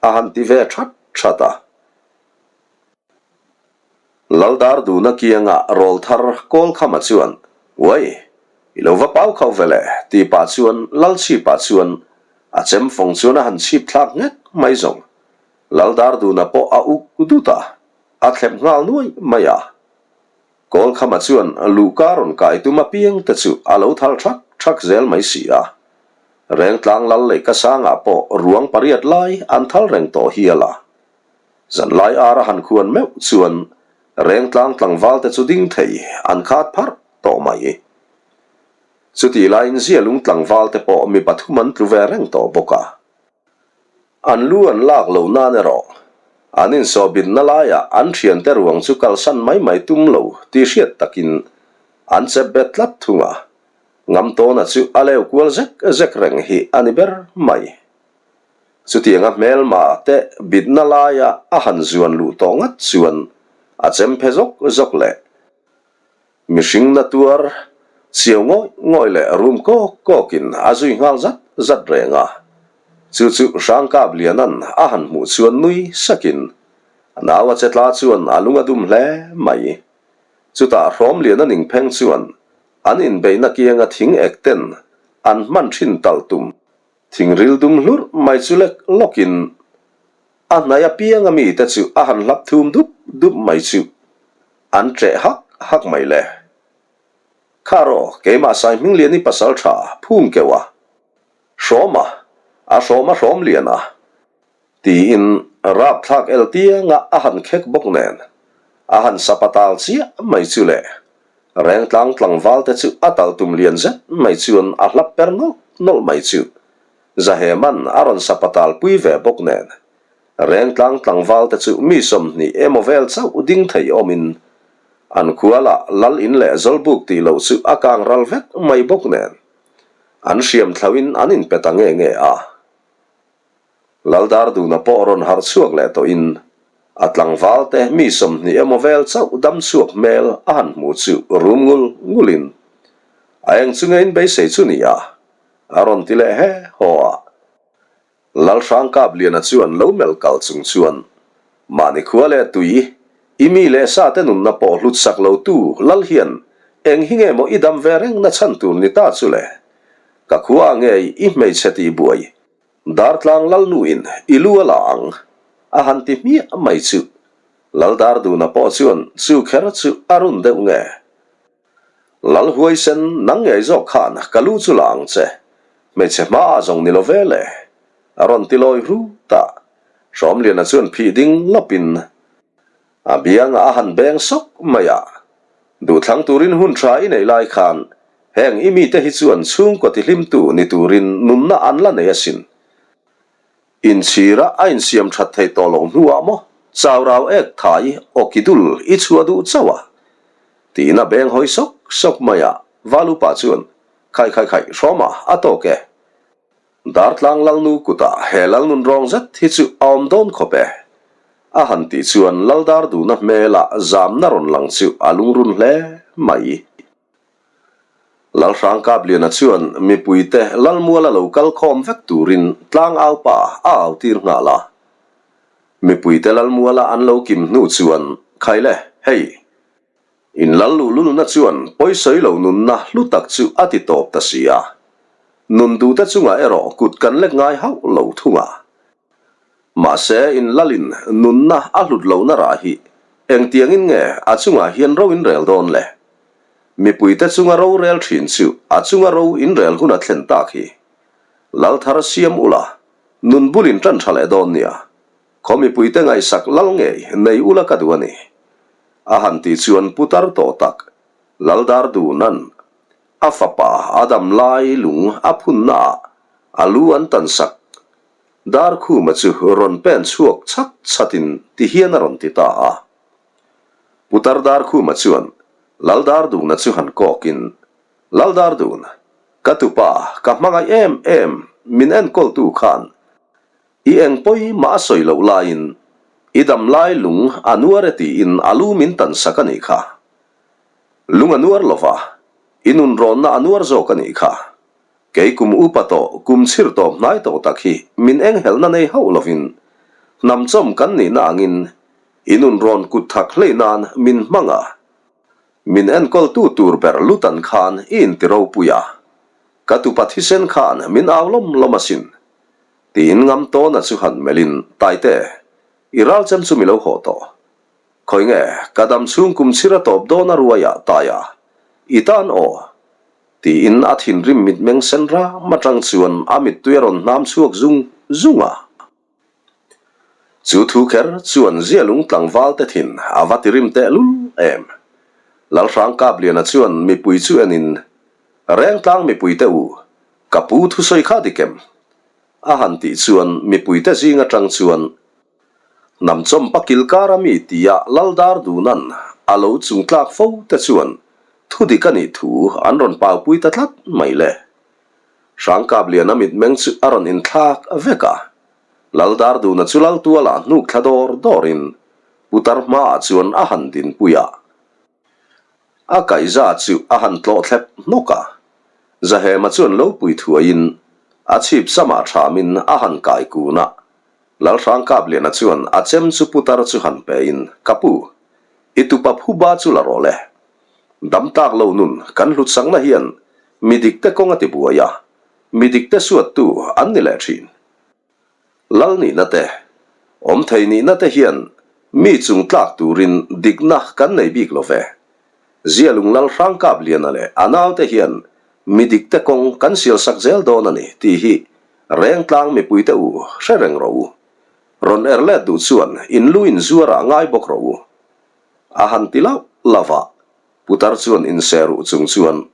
A: A han ti ve that that a. Laldar duna kianga rawlthar Kawlkhama chuan, Uai, i lo va pau khauh ve le, ti pah chuan Lalchhipa chuan a chem fawng chuan a han chhip thlak nghek mai zawng. Laldar duna pawh a uk dut a, a thlep nghal nuai mai a. Kawlkhama chuan luhka rawn kai tum apiang te chu a lo thal thak thak zel mai si a. Rengtlang lal leh ka sangah pawh ruang pariat lai an thal reng tawh hial a. Zanlai ar a han khuan meuh chuan Rengtlang tlangval te chu ding thei an khat pharh tawh mai. Chutih laiin Zialung tlangval te pawh mi pathum an tlu ve reng tawh bawk a. An lu an lak loh nan erawh an insawhbinna laiah an thiante ruang chu kalsan mai mai tum lo tih hriat takin an chep bet tlat thung a, Ngamtawna chu a leu kual zek zek reng hi a ni ber mai. Chutianga hmelma te bitna laia a han zuan luh tawh ngat chuan a chem phe zawk zawk leh. Mihring na tuar chiau ngawih ngawih leh rum kawk kawkin a zui nghal zat zat reng a. Chu chu Hrangkap Lianan a han hmuh chuan nui sakin a nau a che tla chuan a lung a dum hle mai. Chutah Hrawmliana ning pheng chuan an inbeihna kianga thing ek ten an hman thin talh tum thing ril dum hlurh mai chu lek lawkin a hnaih apianga mite chu a han hlap thum dup dup mai chu An ṭeh hak hak mai le. Kha rawh, keimah Saihmingliani pasal ṭha phung keuh a. Hrawm a, a hrawm a hrawm lian a. Tiin rapthlak el tianga a han khek bawk nen, a han sapa tal chiah mai chu le. Rengtlang tlangval te chu a tal tum lian zet mai chuan a hlap per nawlh nawlh mai chu. Zaheman a rawn sapa tal pui ve bawk nen, Rengtlang tlangval te chu mi 20 emaw vel chauh ding thei awmin an khualah lal in leh zawlbuk tih loh chu a kang ral vek mai bawk nen an hriam thlauhin an inpe ta nge nge a. Laldar duna pawh rawn harh chhuak leh tawhin a tlangval te mi 20 emaw vel chauh dam chhuak hmel a han hmuh chu rum ngul ngulin a eng chu nge in beisei chu ni a a rawn ti leh he haw a. Lalhrangkapliana chuan lo melh kal chung chuan, Mahni khua leh tui, i mi leh sa te nunna pawh hlut sak lo tu Lal hian eng hi nge maw i dam ve reng na chhan tur ni ta chu le? Ka khua ah ngei i hmeichhe tih buai, Dartlang Lalnu in i lu a la ang, a han ti hmiah mai chu. Laldarduna pawh chuan chu kher chu a run deuh nge? Lal huaisen nang ngei zawk khan ka lu chu la ang che, hmeichhe hmaah zawng ni lo ve le, a rawn ti lawi hrut a. Hrawmliana chuan phih ding lawpin a biangah a han beng sawk mai a, Duhthlang turin hun tha i neih lai khan heng i mite hi chuan chhungkaw tihlimtu ni turin nunna an la nei asin. Inchhira a insiam that theih tawh loh hnuah maw chau rau ek thai aw ki dul i chhuah duh chauh a? Tiin a beng hawi sawk sawk mai a, Valupa chuan, Khai khai khai, hrawm a, a tawk e. Dartlang Lalnu kutah he Lalnun rawng zet hi chu a awm dawn khawp e. A han tih chuan Laldar duhna hmelah zamna rawn lang chu a lungrun hle mai. Lalhrang Kapliana chuan mipuite Lalmuala lo kal khawm vek turin tlangaupa a autir nghal a. Mipuite Lalmuala an lo kim hnu chuan, Khaile, hei! In lal luhlulna chuan pawisawi lo nunna hlu tak chu a ti tawp ta si a. Nun duhte chungah erawh kut kan lek ngai hauh lo thung a. Mahse, in lalin nunna a hlut lohna rah hi engtiangin nge a chungah hian ro in rel dawn le? Mipuite chunga ro rel thin chu a chunga ro in rel hun a thlen tak hi. Lal thar siam ula, nun bulin tan tha leh dawn nia. Khaw mipuite ngaihsak lal ngei nei ula ka duh a ni. A han tih chuan putar tawh tak Lal dar duhna'n a fapa a dam lai lung a phunnaah a lu an tansak Darkhuma chu rawn pen chhuak chhat chhatin ti hian a rawn ti ta a. Putar Darkhuma chuan Lal Darduna chu han kawkin, Lal Dardun, ka tupa, ka hmangaih em em, min enkawltu khan i eng pawi mah a sawi loh laiin i dam lai lung a nuar e tiin a lu min tan sak a nih kha. Lung a nuar lova, i nunrawnna a nuar zawk a nih kha. Kei kum upa tawh, kum chhir tawp hnai tawh tak hi min enghelhna nei hauh lovin hnamchawm kan nihna angin i nun rawn kut thak hlei nan min hmang a, min enkawltu tur ber lutan khan i inti ropui a, ka tupa thisen khan min au lawm lawm asin tiin ngam tawna chu han melhin Taite, i ralchem chu mi lo haw tawh. Khawi nge ka dam chhung kum chhir a tawp dawn a ruaiah Taia, i tan aw? Tiin a thinrim mitmeng sen ram atang chuan a mittui a rawn hnam chhuak zung zung a. Chu thu kher chuan Zialung tlangval te thin a va tirim tehlul em. Lalhrang Kapliana chuan mipui chu enin, Rengtlang mipui te u, ka pu thusawi kha dik em? A han tih chuan mipui te zing atang chuan Hnam chawmpa kilkara mi tia Laldar Dunan a lo chungtlak fo te chuan thudik a nih thu an rawn paupui ta tlat mai le. Hrangkapliana mitmeng chu a rawn inthlak vek a. Laldar Duna chu Laltuala hnuk thla dawr dawrin putar hmaah chuan a han dinpui a. A kaihza chu a han tlawh thlep hnawk a. Zahema chuan lo pui thuaiin a chhip samah thamin a han kai kun a. Lalhrang Kapliana chuan a chem chu putar chu han pein, Ka pu, i tupa phuba chu la rawh le. Dam tak lo nun kan hlutsakna hian mi dikte kawng a ti buai a, mi dikte suattu an ni leh thin. Lal nihna te, awm thei nihna te hian mi chung tlak turin dikna kan nei bik lo ve. Zialung Lalhrang Kapliana leh a naute hian mi dikte kawng kan sialsak zel dawn a ni tih hi Rengtlang mipuite u hre reng rawh u. Rawn er let duh chuan in lu in zuar ah ngai bawk rawh u. A han ti lauh lauh a, putar chuan inse ruh chung chuan,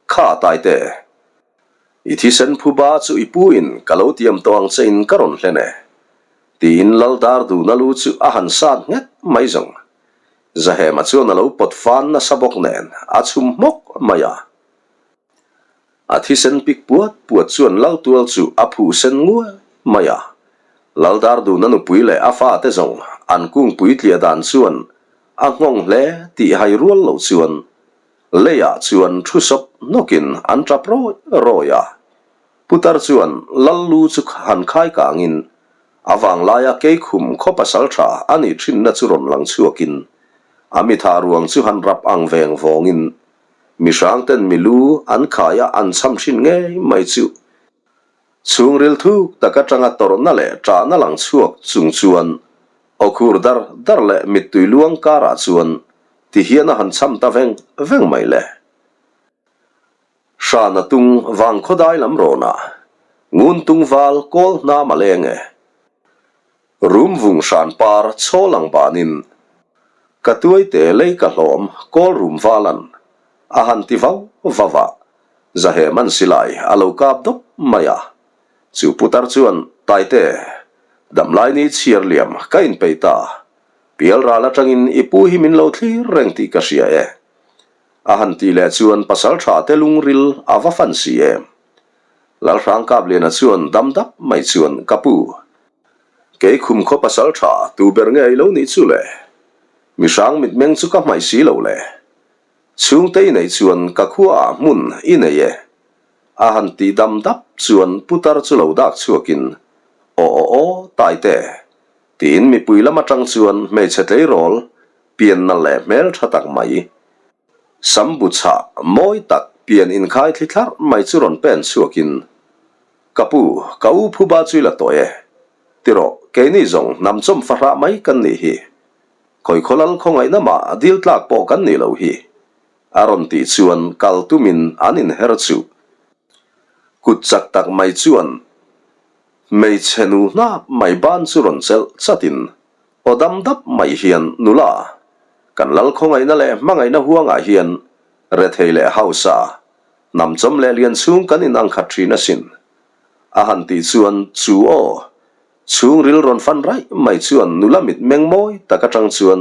A: Kha Taite, i thisen phuba chu i pu in ka lo tiam tawh ang che in ka rawn hlen e, tiin Lal Darduna lu chu a han sat nghet mai zawng. Zahema chuan a lo pawt fan nasa bawk nen a chhum hmawk mai a. A thisen pik puat puat chuan Laltual chu a phuh sen nguai mai a. Laldarduna nupui leh a fate zawng an kungpui tliah dan chuan a nghawng hle tih hai rual lo chuan leiah chuan thu sawp hnawkin an tap rawi rawi a. Putar chuan Lal lu chu han khai kangin a vanglaia keikhum khaw pasal tha a nih thinna chu rawn lang chhuakin a mitha ruang chu han rap ang veng vawngin Mihrang ten mi lu an khai a an cham thin ngei mai chu. Chhungril thuk tak atanga tawrhna leh ṭahna lang chhuak chung chuan awkhur dar dar leh mittui luang karah chuan ti hian a han cham ta veng veng mai le. Hrana tung vang khawdai lam rawnah ngun tung val kawl hnam a leng e. Rum vung hran par chhawl ang banin ka tuaite lei ka hlawm kawl rum valan a han ti vau vau a, Zahem an silai a lo kap dawp mai a. Chu putar chuan Taite, damlai ni chhiar liam ka inpeih ta, pial ral atangin i pu hi min lo thlir reng tih ka hria e. A han tih leh chuan pasal tha te lungril a va fan si em. Lalhrangkapliana chuan dam dap mai chuan, Ka pu, kei khum khaw pasal tha tu ber nge i lo nih chu le? Mi hrang mitmeng chu ka hmaih si lo le. Chhungte i neih chuan ka khuaah hmun i nei e. A han tih dam dap chuan putar chu lo dak chhuakin, Aw aw aw, Taite, tiin mipui lam atang chuan hmeichhe tleirawl pianna leh hmel tha tak mai, Sam bu chhah mawi tak pian inkhai thli thlarh mai chu rawn pen chhuakin, Ka pu, ka u phuba chu i la tawh e. Tirawh, keini zawng hnam chawm fahrah mai kan nih hi. Khawi khawlal khawngaihna mah dil tlak pawh kan nih loh hi. A rawn tih chuan kal tumin an inher chuh. Kut chak tak mai chuan hmeichhe nu hnap mai ban chu rawn chelh chatin Aw dam dap mai hian nula, kan lal khawngaihna leh hmangaihna huangah hian rethei leh hausa, hnamchawm leh lian chhung kan in angkhat thin asin. A han tih chuan chu aw, chhungril rawn fan raih mai chuan nula mit meng mawi tak atang chuan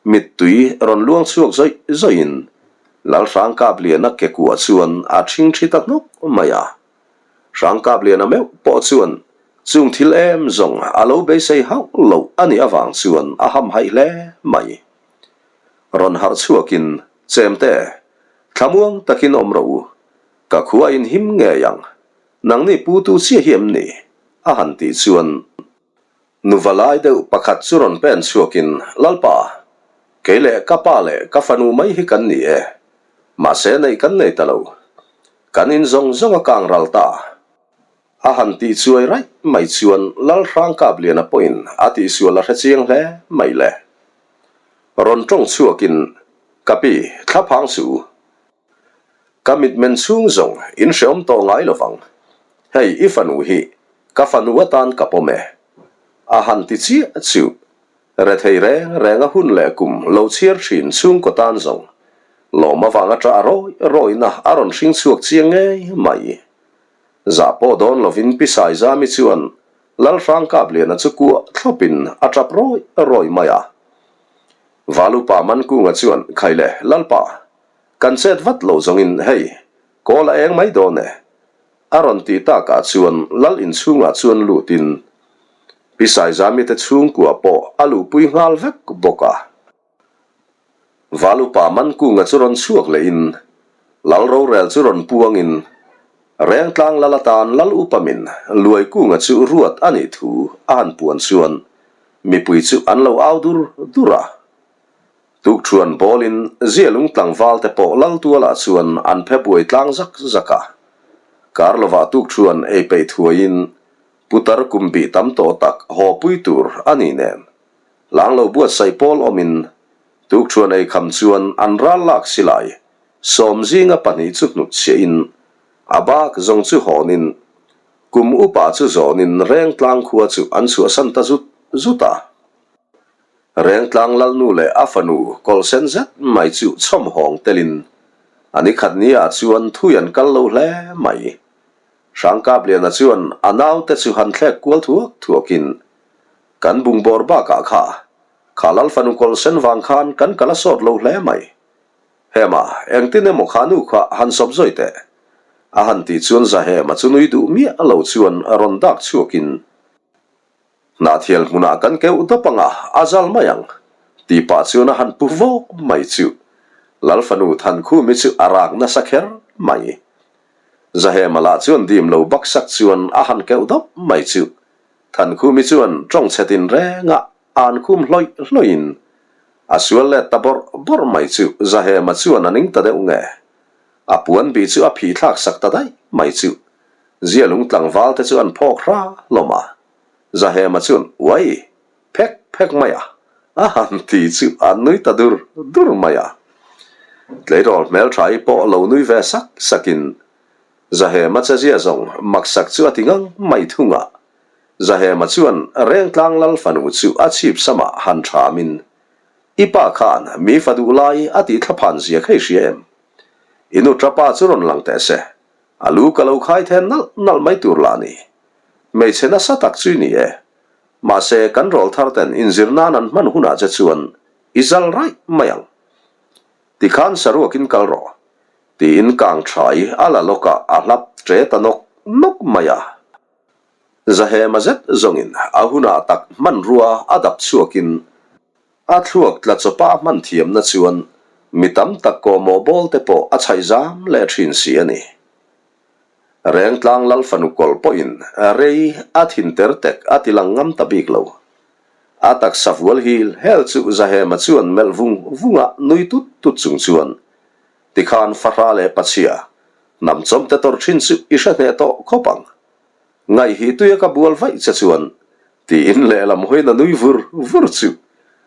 A: mittui rawn luang chhuak zawih zawihin Lalhrangkapliana ke kuah chuan a thing thi ta hnawk mai a. Hrangkapliana meuh pawh chuan chung thil em zawng a lo beisei hauh loh a nih avang chuan a hamhaih hle mai. Rawn harh chhuakin, Chemte, thlamuang takin awm rawh u, ka khua in him ngei ang, nangni pu tu chiah hi em ni? a han tih chuan nuva lai deuh pakhat chu rawn pen chhuakin, Lalpa, kei leh ka pa leh ka fanu mai hi kan ni e, mahse neih kan nei ta lo. Kan in zawng zawng a kang ral ta. A han tih chuai raih mai chuan Lal Hrangkapliana pawhin a tihsual a hre chiang hle mai le. Rawn tawng chhuakin, Ka pi, thla phang suh u. Ka mitmen chhung zawng in hreawm tawh ngai lo vang. Hei i fanu hi ka fanu atan ka pawm e. A han ti chiah chu Rethei reng reng a hun leh kum lo chhiar thin chhungkaw tan zawng lawm avanga ṭah rawi rawina a rawn hring chhuak chiang ngei mai. Zah pawh dawn lovin Pi Saizami chuan Lalhrangkapliana chu kuah thlawpin a ṭap rawi rawi mai a. Valupa Mankunga chuan Khaile, Lalpa, kan chet vat lo zawngin hei, kawl a eng mai dawn e. A rawn tih takah chuan lal inchhungah chuan lutin Pi Saizami te chhungkua pawh a luhpui nghal vek bawk a. Val upa Mankunga chu rawn chhuak lehin lal rorel chu rawn puangin Rengtlang lal atan lal upamin Luaikunga chu ruat a nih thu a han puan chuan mipui chu an lo au dur dur a. Tukṭhuan bawlin Zialung tlangval te pawh Laltualah chuan an phe buai tlang zak zak a. Kar lovah tukṭhuan ei peih thuaiin putar kum bih tam tawh tak haw pui tur a ni nen. Lang lo buatsaih pawl awmin tukṭhuan ei kham chuan an ral lak silai sawm zinga pahnih chu hnutchhiahin a bak zawng chu hawnin kum upa chu zawnin Rengtlang khua chu an chhuahsan ta zut zut a. Rengtlang Lalnu leh a fanu kawlhsen zet mai chu chhawmhawng telin a ni khat ni ah chuan thui an kal lo hle mai. Hrangkapliana chuan a naute chu han thlek kual thuak thuakin, Kan bungbawr bakah kha, kha Lal fanu kawlhsen vang khan kan kal a sawt lo hle mai. Hema, engtin emaw kha nu kha han sawp zawi teh. A han tih chuan Zahema chu nui duh miah lo chuan rawn dak chhuakin, Hnahthial hmunah kan keuh dawp anga a zal mai ang, tih pah chuan a han pu vawk mai chu. Lal fanu Thankhumi chu a rak nasa kher mai. Zahema lah chuan dim lo baksak chuan a han keuh dawp mai chu. Thankhumi chuan tawng chhe tin renga an khum hlawih hlawih in a sual let ta bawrh bawrh mai chu Zahema chuan a ning ta deuh nge. A puan bih chu a phih thlak sak ta daih mai chu. Zialung tlangval te chu an phawk hra hlawm a. Zahema chuan, Uai! Phek phek mai a! A han ti chu a nui ta dur dur mai a. Tleirawl hmeltha-i pawh lo nui ve sak sakin Zahema chezia zawng maksak chu a ti ngang mai thung a. Zahema chuan Rengtlang Lal fanu chu a chhip samah han thamin, I pa khan mi fa duh lai a tih thlaphan zia kha i hria em? I nu tapa chu rawn lang teh se, A lu ka lo khai then nalh nalh mai tur lah ni. Hmeichhe nasa tak chu i ni e. Mahse, kan rawl thar ten inzir nan an hman hunah che chuan i zal raih mai ang. Tikhan saruakin kal rawh. Tiin kang thai a la lawk a, a hlap ṭe ta nawk nawk mai a. Zahema zet zawngin a hunah tak hmanrua a dap chhuakin a thluak tla chawpa a hman thiamna chuan mi tam tak kawhmawh bawl te pawh a chhaih zam leh thin si a ni. Rengtlang Lal fanu kawlh pawhin rei a thin ter tek a ti lang ngam ta bik lo. A taksa vual hil hel chu Zahema chuan melh vung vunga nui tut tut chung chuan tikhan fahra leh pachhia hnam chawmte tawrh thin chu i hre hneh tawh khawp ang. Ngaih hi tuia ka bual vaih che chuan tiin lehlam hawiin a nui vur vur chu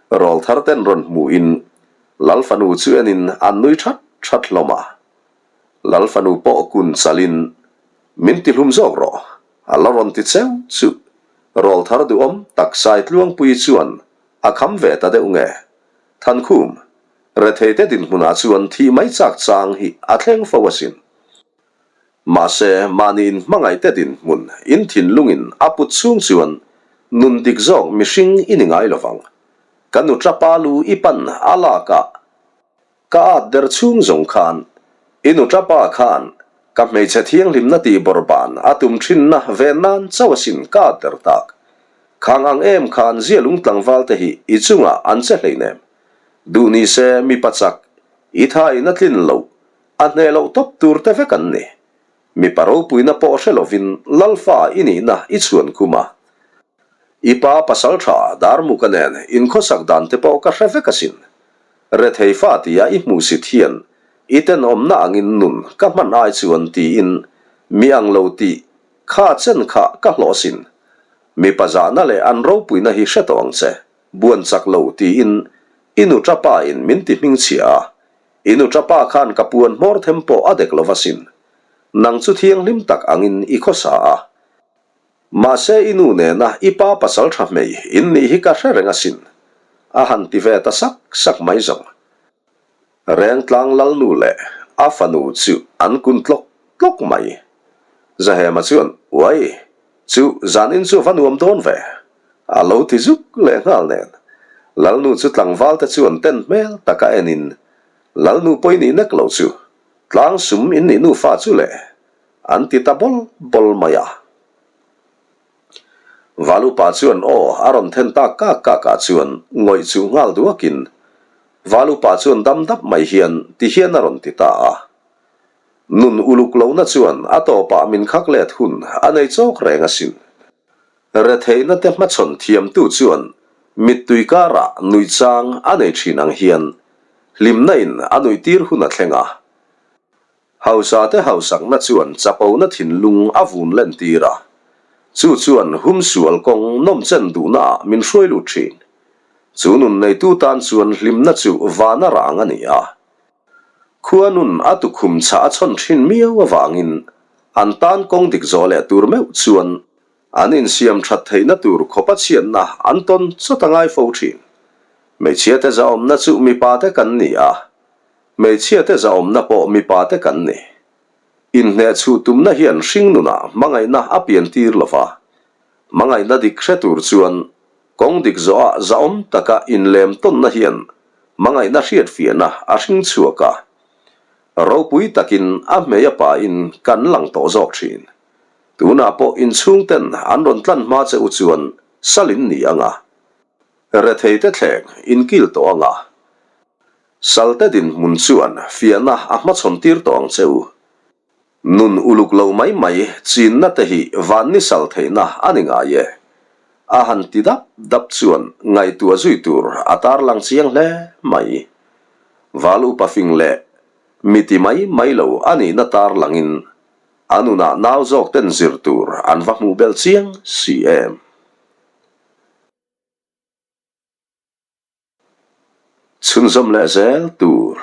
A: rawlthar ten rawn hmuhin Lal fanu chu enin an nui that that hlawm a. Lal fanu pawh kun chalin min ti hlum zawk rawh a la rawn ti cheu chu rawlthar duhawm tak Saitluangpuii chuan a kham ve ta deuh nge Thankhum retheite dinhmunah chuan thih mai chak chang hi a thleng fo asin. Mahse, mahni inhmangaihte dinhmun in thinlungin a put chhung chuan nun dik zawk mihring i ni ngai lovang. Ka nu tapa lu i pan a lakah ka at der chhung zawng khan i nu tapa khan ka hmeichhe thianghlimna tih bawrhban a tum thinna ve nan chauh asin ka at der tak. Khang ang em khan zialung tlangval te hi i chungah an che hleinem. Duh nise mipa chak i tha in a tlin loh A hneh loh tawp tur te vek an ni. Mipa ropuina pawh hre lovin Lalfa i nihna i chhuan khum a. I pa pasal tha Darmuka nen inkhawsak dan te pawh ka hre vek asin. Rethei fa tia i hmuhsit hian i tenawmna angin nun ka hman ai chuan tiin mi ang lo tih kha chen kha ka hlawh asin. Mipa zahna leh an ropuina hi hre tawh ang che, buan chak lo tiin i nu tapa in min ti hmingchhia a. I nu tapa khan ka puan hmawr them pawh a dek lo va sin. Nang chu thianghlim tak angin i khawsa a. Mahse i nu nena i pa pasal tha hmei in nih hi ka hre reng asin. A han ti ve ta sak sak mai zawng. Rengtlang Lalnu leh a fanu chu an kun tlawk tlawk mai. Zahema chuan, Uai, chu zanin chu va nuam dawn ve. A lo ti zuk leh nghal nen. Lalnu chu tlangval te chuan ten hmel taka enin, Lalnu pawi nih nek lo chu, tlang sum in nih nufa chu le, an ti ta bawl bawl mai a. Valupa chuan aw a rawn then tak kak kak ah chuan ngawih chuh nghal duakin, Valupa chuan dam dap mai hian ti hian a rawn ti ta a. Nun uluk lohna chuan a tawpah min khak let hun a nei chawk reng asin. Retheihna te hmachhawn thiamtu chuan mittui karah nuih chang a nei thin ang hian hlimna in a nuih tir hun a thleng a. Hausa te hausakna chuan chapona thinlung a vun len tir a, chu chuan humsual kawng nawmchen duhna ah min hruai lut thin. Chu nun neitu tan chuan hlimna chu vana rang a ni a. Khua nun a tukhum chhah a chhawn thin miau avangin an tan kawng dik zawh leh tur meuh chuan An insiam that theihna tur khawpa chhiatna an tawn chawt a ngai fo thin. Hmeichhiate zahawmna chu mipate kan ni a, hmeichhiate zahawmna pawh mipate kan ni. Inhneh chhuh tumna hian hringnunah hmangaihna a pian tir lo va, hmangaihna dik hre tur chuan kawng dik zawhah zahawm taka inlem tawnna hian hmangaihna hriatfiahna a hring chhuak a, ropui takin a hmei a pain kan lang tawh zawk thin. Tunah pawh inchhung ten an rawn tlan hma che u chuan sal in ni ang a, rethei te thleng in kil tawh ang a, sal te dinhmun chuan fiahna a hmachhawn tir tawh ang che u. Nun uluk lo mai mai chinna te hi van ni sal theihna a ni ngai e. A han ti dap dap chuan ngaihtuah zui tur a tarlang chiang hle mai. Val upa fing leh mi ti mai mai lo a nihna tarlangin A nunah nau zawk ten zir tur an va hmuh belh chiang si em? Chhunzawm leh zel tur.